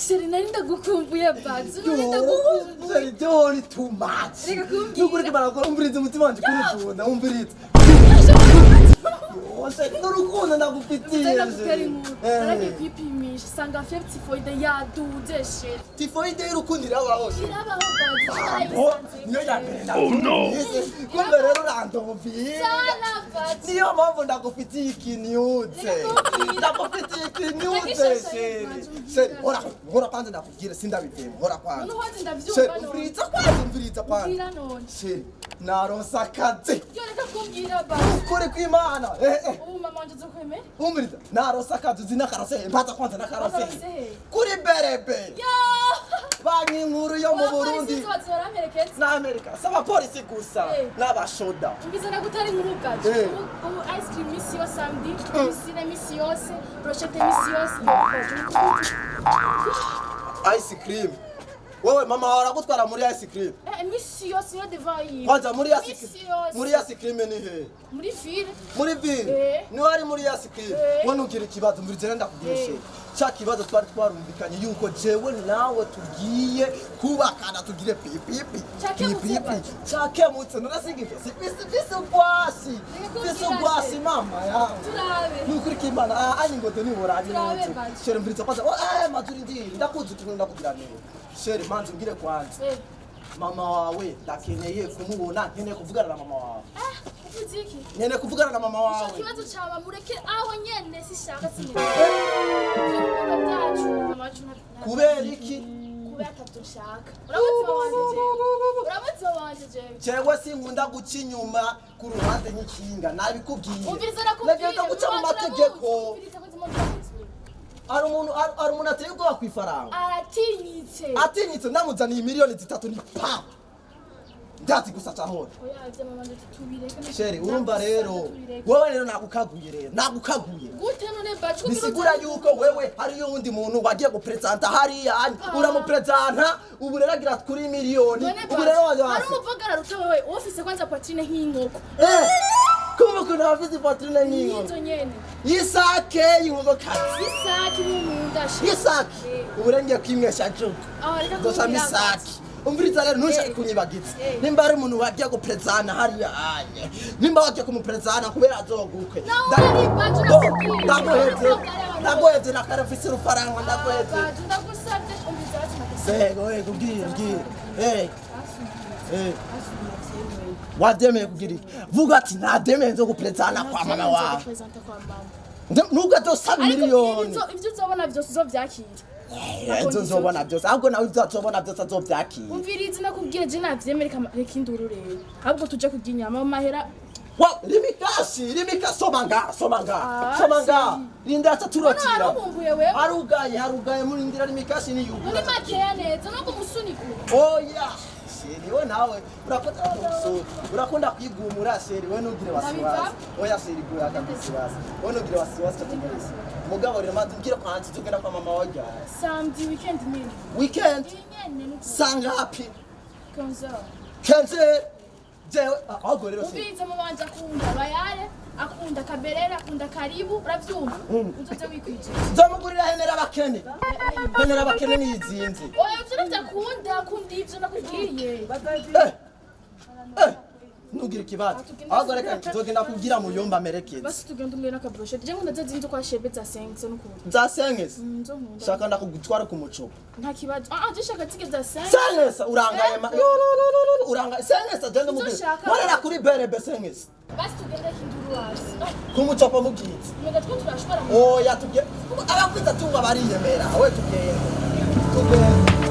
Chéri, nari ndagukumbuye bazi, nari ndagukumbuye. Chéri, byo ni too much. Reka kumbwira. Nukuri kimara umviriza, umutima wanje kurukunda, umviriza. Yo, chéri, n'urukundo ndagufitiye. Ndagutera inkuru. Eh. Naragiye kwipimisha, sanga fièvre typhoïde yaduze, chéri. Typhoïde y'urukundo irabaho, chéri? Irabaho bazi. Oh, niyo ya mbere ndabyumvise. Kumbe rero urandomvira. Sana bazi. Niyo mpamvu ndagufitiye ikinyutse. Reka kumbwira. Ndagufitiye ikinyutse. Ndagishasha. Chéri. Bazi, Chéri, hora hora kwanza ndakubwira, sindabivemo, hora kwanza. None uhoze ndavyumva Chéri, none. umviriza kwanza, umviriza kwanza. Mbwira none. Chéri, naronse akazi. Yo, reka kumbwira bazi. Ukuri kw'Imana, eh eh. Ubu mama wanje azokwemera? Umviriza, naronse akazi. Uzi nakarose mbaza kwanza, nakarose. Wakarose he? Kuri berebe. Yo! Banki nkuru yo mu Burundi. Abapolisi baza baramperekeza. N'Amerika si abapolisi gusa, Eh. n'abashoda. Umviza nagutera inkuru gaje. Eh. Ubu ice cream misi yose, samedi, piscine misi yose, brochette misi yose. Ice cream, wewe mama wawe aragutwara muri ice cream? Eh, misi yose yo devant yiwe. Kwanza muri ice Misi cream, yose. muri ice cream ni he? Muri ville. Muri ville? Eh. Niwe ari muri ice cream? Eh. We nugira ikibazo, mbiri jene ndakubwira. Eh. Chéri, cya kibazo twari twarumvikanye yuko jewe nawe tugiye kubakana, tugire pipipi. Cakemutse, pipipi. baje. Cakemutse. None ivyo si fisi, fisi ugwasi. Reka Fisi kumbwira, ugwasi. Chéri. Mama yawe. Turabe. Nukuri kimana, ah, ani ngo niworabe. Turabe, Nutse. baje. Chéri, mviriza kwanza. Oh, eh, mazuri ndi ndakuzi ukuntu ndakubwira neza. Chéri, manzi umbwire kwanza. Eh. Mama wawe ndakeneye kumubona, nkeneye kuvugana na mama wawe. Eh, uvuze iki? Nkeneye kuvugana na mama Ico wawe. kibazo cawe mureke aho nyene, sishaka, sinkeneye. Ivy'urukundo byacu, mama wacu Kubera iki? Kubera atavyo nshaka. Uramuzi mama wanje jewe. Uramuzi mama wanje jewe. Jewe sinkunda guca inyuma ku ruhande nk'ikinga, nabikubwiye. Umviriza, nakubwira. Nagenda guca mu Mama wacu mategeko. uramuzi. Umviriza kwanza, mama uramuzi. Hari umuntu ateye ubwoba ku ifaranga. Aratinyitse. Atinyitse, ndamuzaniye miliyoni 3 ni pa ndazi gusa cahora. Oya, ivya mama wanje tubireke. Chéri, urumva rero, Tubireke. wowe rero nagukaguye, rero nagukaguye. Gute none bacu? Bisigura yuko wewe hariyo uwundi muntu wagiye gupresenta hariya, uramupresenta, ubu rero agira kuri miliyoni. None Ubu rero waje hari hasi. umuvugara ruta wewe ufise kwanza poitrine nk'inkoko. Eh, kumva ukuntu abafite poitrine nk'inkoko. Nizo nyene. Y'isake, y'inkokokazi. Isaki n'umunda she. Y'isake. Ubu rero ngiye kwimwesha juko. Ah, reka Nzocamo kumbwira. isake. Umviriza rero, ntushake Eh. kunyibagiza. Eh. Nimba ari umuntu wagiye guprezana hariya anye, nimba wagiye kumuprezana kubera azogukwe. Nawe uri bacu, nakubwiye. Ndaguhevye. Uravuga. Ndaguhevye, nakarafise urufaranga, ndaguhevye. Bacu, ndagusabye, umviriza basi, ndagusabye. Sego, ego, bwira, bwira, eh eh, wabyemeye kugira iki? Vuga ati nademeye nzo guprezana kwa mama wawe. Gupresenta kwa mama. Nubwo azosaba Ariko miliyoni. ivyo uzobona vyose uzovyakira. Ibyo nzobona byose, ahubwo nawe ibyo azobona byose azobyakira. Umviriza, nakubwiye, je navyemere, reka induru rero, ahubwo tuje kurya inyama mu mahera. Wa rimikashi rimika, soma nga, soma nga. Ah, Soma nga. si. Rindira cha turotira. None warumbuye wewe? Harugaye, harugaye, murindira rimikashi ni Muri yugura. makeya neza no kumusunika. Oya chéri, we nawe urakunda, urakunda kwigumura, chéri, we ntugire wasiwasi. Ndabivamo. Oya chéri, gura kabisa, we ntugire wasiwasi tatugeze. Mugabo rero maze umbwire kwanza, tugenda kwa mama wawe ryari? Samedi weekend nyene. Weekend? Iyi nyene nuko. Sangapi? 15. Kenze jewe ahubwo rero chéri. Umviriza, mama wanje akunda bayare, akunda kaberere, akunda karibu, uravyumva? Uzoze wikwije. Nzomugurira henera abakene, henera abakene niyizinze. Oya, ivyo navyo akunda, akunda ivyo nakubwiye. Eh, eh, ntugire ikibazo, ahubwo reka tuzogenda kubwira muyomba amerekeze. Basi tugenda umwe n'akabrochette, je nkunda za zindi zo kwa shebe za 5 n'ukuntu. Za senkese? Nzo nkunda. Shaka ndakugutwara ku mucopo. Nta kibazo, ah ah, je shaka tike za 5. Senkese urangaye ma yo no no no no, urangaye senkese, genda mubwire. Nzoshaka. Nkorera kuri berebe senkese. Basi tugende kinduru hasi. Ku mucopo mubwiza. Mwega two turashobora. Oya, tugende, abakwiza tunga bariyemera, we tugende, tugende.